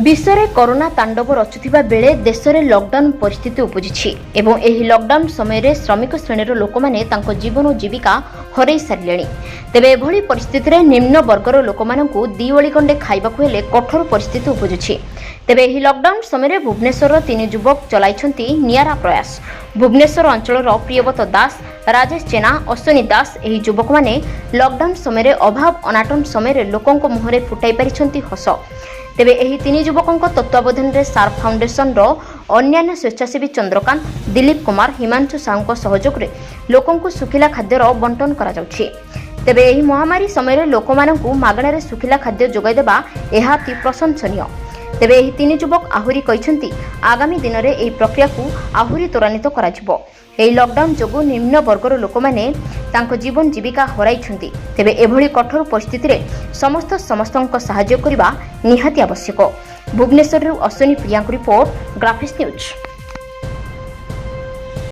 ବିଶ୍ୱରେ କରୋନା ତାଣ୍ଡବ ରଚୁଥିବା ବେଳେ ଦେଶରେ ଲକଡାଉନ ପରିସ୍ଥିତି ଉପୁଜିଛି ଏବଂ ଏହି ଲକଡାଉନ ସମୟରେ ଶ୍ରମିକ ଶ୍ରେଣୀର ଲୋକମାନେ ତାଙ୍କ ଜୀବନ ଓ ଜୀବିକା ହରାଇ ସାରିଲେଣି। ତେବେ ଏଭଳି ପରିସ୍ଥିତିରେ ନିମ୍ନ ବର୍ଗର ଲୋକମାନଙ୍କୁ ଦିଓଳି ଗଣ୍ଡେ ଖାଇବାକୁ ହେଲେ କଠୋର ପରିସ୍ଥିତି ଉପୁଜୁଛି। ତେବେ ଏହି ଲକଡାଉନ ସମୟରେ ଭୁବନେଶ୍ୱରର ତିନି ଯୁବକ ଚଲାଇଛନ୍ତି ନିଆରା ପ୍ରୟାସ। ଭୁବନେଶ୍ୱର ଅଞ୍ଚଳର ପ୍ରିୟବ୍ରତ ଦାସ, ରାଜେଶ ଜେନା, ଅଶ୍ୱିନୀ ଦାସ, ଏହି ଯୁବକମାନେ ଲକଡାଉନ ସମୟରେ ଅଭାବ ଅନାଟନ ସମୟରେ ଲୋକଙ୍କ ମୁହଁରେ ଫୁଟାଇ ପାରିଛନ୍ତି ହସ। ତେବେ ଏହି ତିନି ଯୁବକଙ୍କ ତତ୍ତ୍ୱାବଧାନରେ ସାର୍ଫ ଫାଉଣ୍ଡେସନର ଅନ୍ୟାନ୍ୟ ସ୍ୱେଚ୍ଛାସେବୀ ଚନ୍ଦ୍ରକାନ୍ତ, ଦିଲ୍ଲୀପ କୁମାର, ହିମାଂଶୁ ସାହୁଙ୍କ ସହଯୋଗରେ ଲୋକଙ୍କୁ ଶୁଖିଲା ଖାଦ୍ୟର ବଣ୍ଟନ କରାଯାଉଛି। ତେବେ ଏହି ମହାମାରୀ ସମୟରେ ଲୋକମାନଙ୍କୁ ମାଗଣାରେ ଶୁଖିଲା ଖାଦ୍ୟ ଯୋଗାଇ ଦେବା ଏହା ଅତି ପ୍ରଶଂସନୀୟ। ତେବେ ଏହି ତିନି ଯୁବକ ଆହୁରି କହିଛନ୍ତି, ଆଗାମୀ ଦିନରେ ଏହି ପ୍ରକ୍ରିୟାକୁ ଆହୁରି ତ୍ୱରାନ୍ୱିତ କରାଯିବ। ଏହି ଲକଡାଉନ ଯୋଗୁଁ ନିମ୍ନ ବର୍ଗର ଲୋକମାନେ ତାଙ୍କ ଜୀବନ ଜୀବିକା ହରାଇଛନ୍ତି। ତେବେ ଏଭଳି କଠୋର ପରିସ୍ଥିତିରେ ସମସ୍ତ ସମସ୍ତଙ୍କ ସାହାଯ୍ୟ କରିବା ନିହାତି ଆବଶ୍ୟକ। ଭୁବନେଶ୍ୱରରୁ ଅଶ୍ୱିନୀ ପ୍ରିୟାଙ୍କ ରିପୋର୍ଟ, ଗ୍ରାଫିକ୍ସ ନ୍ୟୁଜ୍।